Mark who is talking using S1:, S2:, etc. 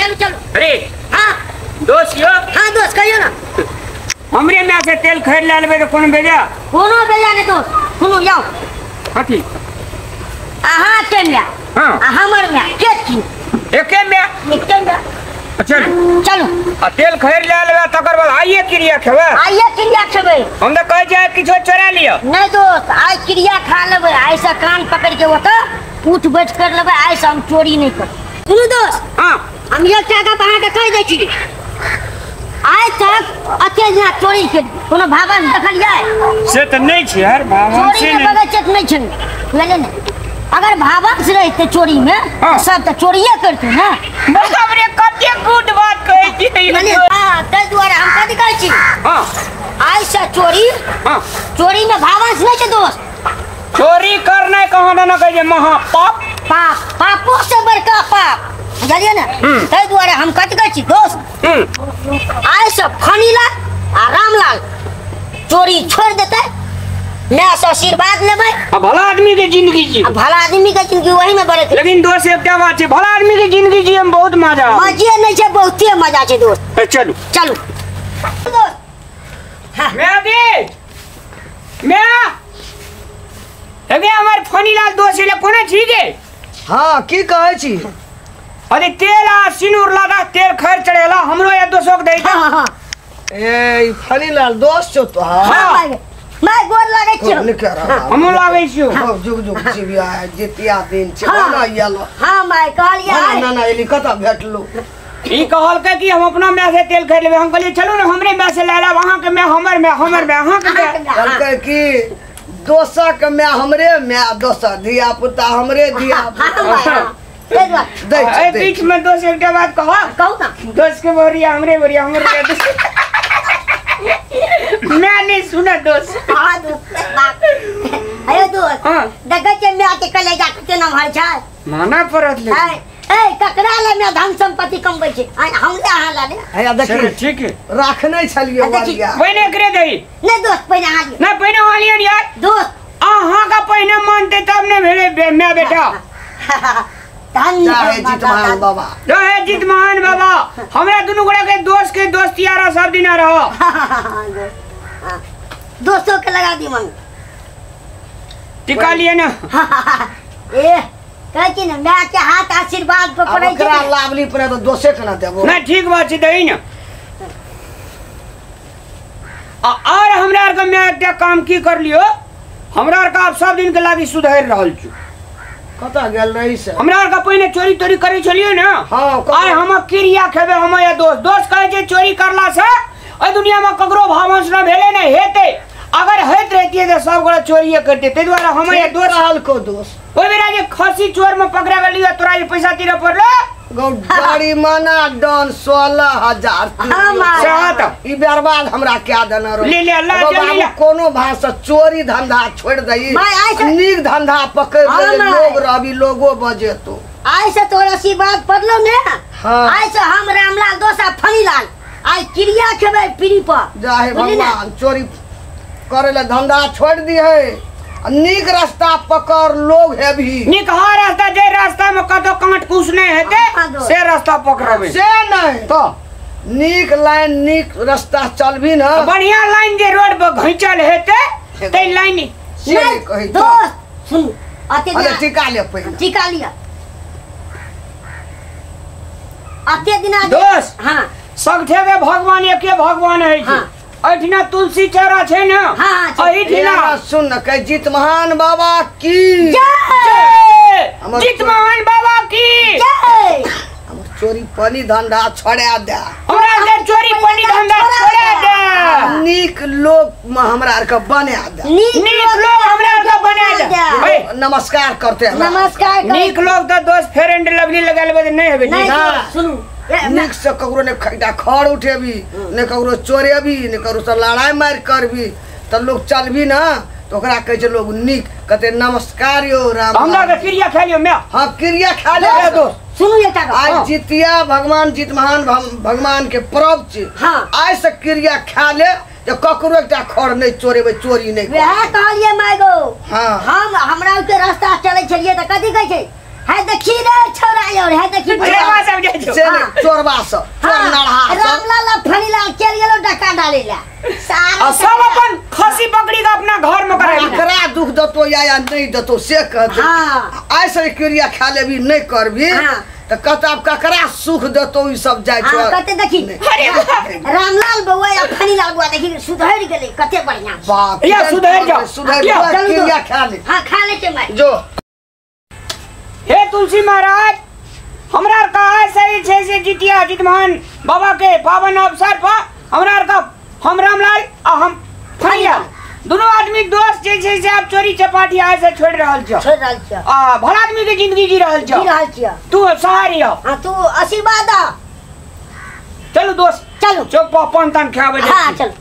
S1: चलू चलू।
S2: अरे
S1: हां
S2: दोस्त यो।
S1: हां दोस्त कहियो ना।
S2: हमरे my से तेल खरीद ले लेबै त कोनो बेजा?
S1: कोनो बेजा नहीं दोस्त। सुनू जाओ।
S2: हां ठीक।
S1: अहाँ के my.
S2: हां।
S1: आ हमर my के छी?
S2: एके my.
S1: एके my.
S2: चलू
S1: चलू।
S2: आ तेल खरीद ले लेबै तकर बाद आइए क्रिया खेबै।
S1: आइए क्रिया खेबै।
S2: हम त कहै छियै किछो चोरा लिअ।
S1: नहीं दोस्त आइ क्रिया खा लेबै। आइ से कान पकड़ के ओतऽ उठ बैठ कर लेबै। आइ से हम चोरी नहीं करब। सुनू दोस्त।
S2: हां।
S1: हम एकटा गप अहाँके कहि दै छी। आइ तक अते दिना चोरी के कोनो भावन देखलियै?
S2: से त नहीं छै यार भावन
S1: से नहीं। चोरी में नहीं छै बुझलियै ने? अगर भावंश रहते चोरी में सब त चोरिये करते ना।
S2: बाप रे कते गुड बात कहै छी।
S1: हां तै दुआरे हम कथि कहै छी?
S2: हां।
S1: आइ से चोरी।
S2: हां।
S1: चोरी में भावंश नहीं छै दोस्त।
S2: चोरी करनाइ कहाँ न कहै छै महा पाप।
S1: पाप पापो से बड़का पाप बुझलियै ने? तै दुआरे हम कथि कहै छी दोस्त? आइ से फनीलाल आ रामलाल चोरी छोड़ देते मैं से आशीर्वाद लेबै।
S2: आ भला आदमी के जिंदगी जी।
S1: आ भला आदमी के जिंदगी वही में बढ़े।
S2: लेकिन दोस्त एकटा बात छै भला आदमी के जिंदगी जी में बहुत मजा।
S1: मजे नहीं छै बहुते मजा छै दोस्त।
S2: चलू
S1: चलू दोस्त। हां
S2: मैं गे मैं अगे हमर फनीलाल दोस्त ले कोना छी गे?
S3: हां की कहै छी?
S2: अरे तेल आ सिनूर लगा तेल खैर चढ़ेला हमरो या दोसो के दै।
S1: हां हां।
S3: ए फनीलाल दोस्त छौ तो?
S1: हां मैं गोर लागै छियौ।
S2: हमहूँ लागै छियौ।
S3: जुग जुग जीविया जितिया दिन छै ना आयल।
S1: हां my कहलियै
S3: ना ना एली कतऽ भेटलौ?
S2: ई कहलकै कि हम अपना my से तेल खरीद लेबै। हम कहलियै चलू ने हमरे my से लए लेब। अहाँके my हमर my हमर my अहाँके my.
S3: कहलकै कि दोसर के my हमरे my दोसर धिया पुता हमरे धिया पुता।
S2: दै बीच में दोस्त एकटा बात कह।
S1: कहू ना।
S2: दोस्त के बोरिया हमरे बोरिया हमरे मैं नहीं सुना दोस्त।
S1: हां दोस्त बाप। अरे दोस्त।
S2: हां।
S1: देखै छियै my के कलेजा कते नमहर छै।
S2: माना पड़त ले।
S1: ए ककरा ले my धन संपत्ति कमबै छै? हमरे अहाँ ला ले।
S3: हैया देखी
S2: ठीक है
S3: राखनै छलियै वरिया।
S2: पहिने एकरे दही।
S1: नहीं दोस्त पहिने अहाँ लिअ।
S2: नहीं पहिने अहाँ लिअ यार।
S1: दोस्त
S2: अहाँ का पहिने मानते तब ने भेलै my बेटा।
S3: जय जितमान बाबा।
S2: जय जितमान बाबा। हमरा दुनू गोरा के दोस्त के दोस्ती यारा सब दिना रहो।
S1: दोस्तों के लगा दी मम्मी
S2: टिका लिए ना।
S1: ए कहै छी ने my के हाथ आशीर्वाद पर पड़ै छै।
S3: ओकरा लाभली पर तो दोसे के ना देबो।
S2: ना ठीक बात छै दही ना। आ और हमरा आर के my एकटा काम की कर लियो। हमरा आर के आप सब दिन के लागी सुधरि रहल छी।
S3: कतऽ गेल रही से?
S2: हमरा आर के पहिने चोरी तोरी करै छलियै ने।
S3: हां।
S2: आइ हम क्रिया खेबै हम या दोस्त। दोस्त कहै छै चोरी करला से एहि दुनिया में ककरो भावंश न भेलै ने हेतै। अगर होइत रहितियै तऽ सब गोरा चोरिये करतियै। ताहि दुआरे हम या दोस्त
S3: कहलको दोस्त।
S2: ओहि बेरा जे खसी चोर में पकड़ा गेलियै तोरा जे पैसा तीरऽ पड़लो
S3: गरिमाना डन 16,000।
S2: हां
S3: ई बर्बाद हमरा क्या देना रो।
S2: ले ले ला जल्दी ला।
S3: कोनो भाषा चोरी धंधा छोड़ दही नीक धंधा पकड़ ले लोग रहबी लोगो बजेतो।
S1: आइ से तोर आशीर्वाद पड़लो ने।
S3: हां।
S1: आइ से हम रामलाल दोस्त आ फनीलाल आइ क्रिया खेबै पीढ़ी पर।
S3: जाहे भगवान चोरी करे ले धंधा छोड़ दी है नीक रास्ता पकड़ लोग है भी।
S2: नीक हा रास्ता जे रास्ता में कतो कांट कुछ नहीं हेतै से रास्ता पकड़बै।
S3: से नहीं
S2: तो
S3: नीक लाइन नीक रास्ता चलबी ना
S2: बढ़िया लाइन जे रोड पर घिंचल हेतै तै लाइन
S3: से नहीं कहै
S1: दोस्त। सुन अते
S3: अरे टिका ले पहिने
S1: टिका लिया अते दिना
S2: दोस्त।
S1: हां।
S2: सगठे के भगवान एके भगवान है छै। एहिठिना तुलसी चौरा छै ने।
S1: हां।
S2: एहिठिना
S3: सुन न कह जितमान बाबा की
S2: जय। जितमान बाबा की
S1: जय।
S3: हमर चोरी पानी धंधा छोड़ा दे।
S2: हमरा के चोरी पानी धंधा छोड़ा दे।
S3: नीक लोग हमरा आर के बना दे।
S2: नीक लोग हमरा आर के बना दे।
S3: नमस्कार करते हैं।
S1: नमस्कार।
S2: नीक लोग त दोस्त फेर एंड लवली लगा लेबै नहीं हेबे।
S1: नहीं सुनू
S3: नीक से ककरो ने खैटा खड़ उठेबी ने ककरो चोरेबी ने ककरो से लड़ाई मार करबी त लोग चलबी ना तो ओकरा कहै छै लोग नीक कहते नमस्कार यो राम।
S2: हमरा के क्रिया खा लियो मैं।
S3: हां क्रिया खा ले
S1: दोस्त। सुनू एकटा गप।
S3: आज जितिया भगवान जितमान भगवान के पर्व छी।
S1: हां।
S3: आइ से क्रिया खा ले जे ककरो एकटा खड़ नहीं चोरेबै चोरी नहीं।
S1: वएह कहलियै my go.
S3: हां।
S1: हम हमरा के रास्ता चलै छलियै त कथि कहै छै है देखी रे छोरा और है देखी
S2: छोरा सब जाइ छै। छौ।
S3: से नहि, चोरबा सब, चोर नरहा सब।
S1: रामलाल आ फनीलाल चलि गेलो डका डाले ला।
S2: आ सब अपन खसी पकड़ी के अपना घर में कराई।
S3: ककरा दुख देतो या नहीं देतो से कह दे।
S1: हाँ।
S3: आइ से क्रिया खा लेबी नहीं करबी
S1: हाँ।
S3: त कहता अब ककरा सुख देतो ई सब जाय
S1: हाँ,
S3: छौ।
S1: कते देखी
S2: अरे बाप।
S1: रामलाल बउआ या फनीलाल बउआ देखी सुधरि गेलै कते बढ़िया।
S3: बाप
S2: या सुधरि जाओ।
S3: सुधरि
S2: या,
S3: जाओ,
S1: चलू
S3: क्रिया
S1: दो।
S3: खा ले।
S1: हाँ खा ले के माय।
S3: जो
S2: हे तुलसी महाराज, हमरा कहा सही छै से जितिया जितमान बाबा के पावन अवसर पर हमरा का हम रामलाल आ हम फनीलाल दोनों आदमी दोस्त जे छै से आप चोरी चपाटी आय से छोड़ रहल छौ।
S1: छोड़ रहल छियौ।
S2: आ भला आदमी के जिंदगी जी रहल छौ।
S1: जी रहल छियौ।
S2: तू सहारी हो।
S1: हाँ तू आशीर्वाद द।
S2: चलू दोस्त
S1: चलू
S2: चौक पर पान तान खाबे।
S1: हाँ चलू।